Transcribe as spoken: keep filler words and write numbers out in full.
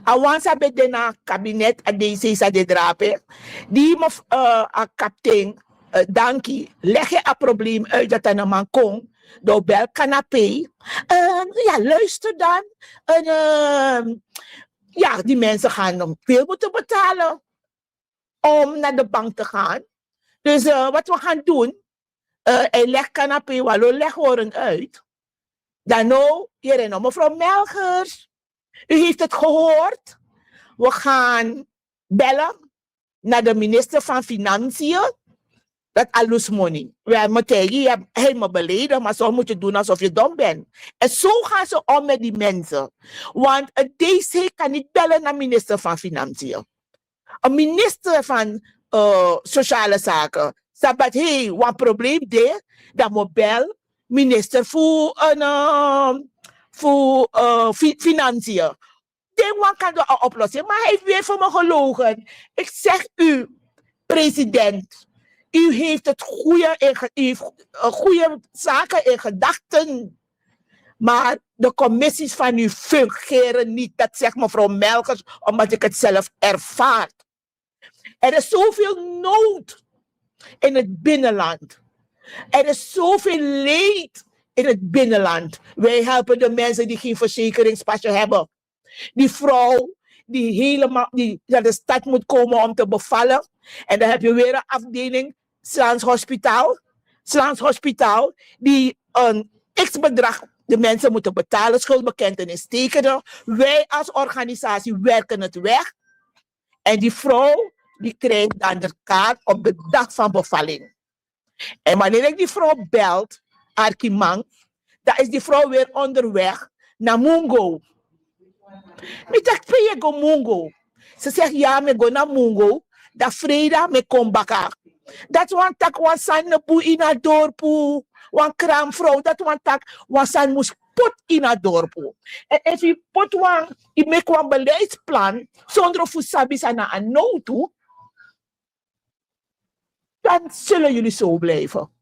A wan san ben de na a kabinet, a DC san de drape, di mi, a kapten, danki, legi a probleem uit dati a no man kon. Dan bel Kanapei. Ja, luister dan. Ja, die mensen gaan nog veel moeten betalen om naar de bank te gaan. Dus wat we gaan doen, hij legt Kanapei wel een leghoring uit. Dan nou, hier en nou, mevrouw Melgers, u heeft het gehoord. We gaan bellen naar de minister van Financiën. Dat alles money. We hebben tegen je, hij me beleden, maar zo moet je doen alsof je dom bent. En zo gaan ze om met die mensen. Want een DC kan niet bellen naar minister van Financiën. Een minister van Sociale Zaken. Sabi dati, hey, wan probleem de, dan mi o bel minister fu, fu Financiën. Den wan kan doen een oplossing, maar hij heeft weer voor me gelogen. Ik zeg u, president, u heeft het goede, in, u heeft goede zaken in gedachten. Maar de commissies van u fungeren niet. Dat zegt mevrouw Melgers, omdat ik het zelf ervaar. Er is zoveel nood in het binnenland. Er is zoveel leed in het binnenland. Wij helpen de mensen die geen verzekeringspasje hebben. Die vrouw die helemaal die naar de stad moet komen om te bevallen. En dan heb je weer een afdeling, Slans Hospitaal. Slans Hospitaal, die een x-bedrag de mensen moeten betalen, schuldbekentenis tekenen. Wij als organisatie werken het weg. En die vrouw, die krijgt dan de kaart op de dag van bevalling. En wanneer ik die vrouw belt, Arkiman, dan is die vrouw weer onderweg naar Mungo. Mi taki: "Pe yu e go, Mungo?" Ze zegt: "Ja, mi e go na Mungo. Dan vrijdag mi e kon baka." Dat wan tak wan sani no bun in a dorpu, wan kramvrouw, dat wan tak wan sani mus put in a dorpu. En efu yu put wan, yu meki wan beleidsplan, sondro fu sabi san na a nowtu, dan zullen jullie zo blijven.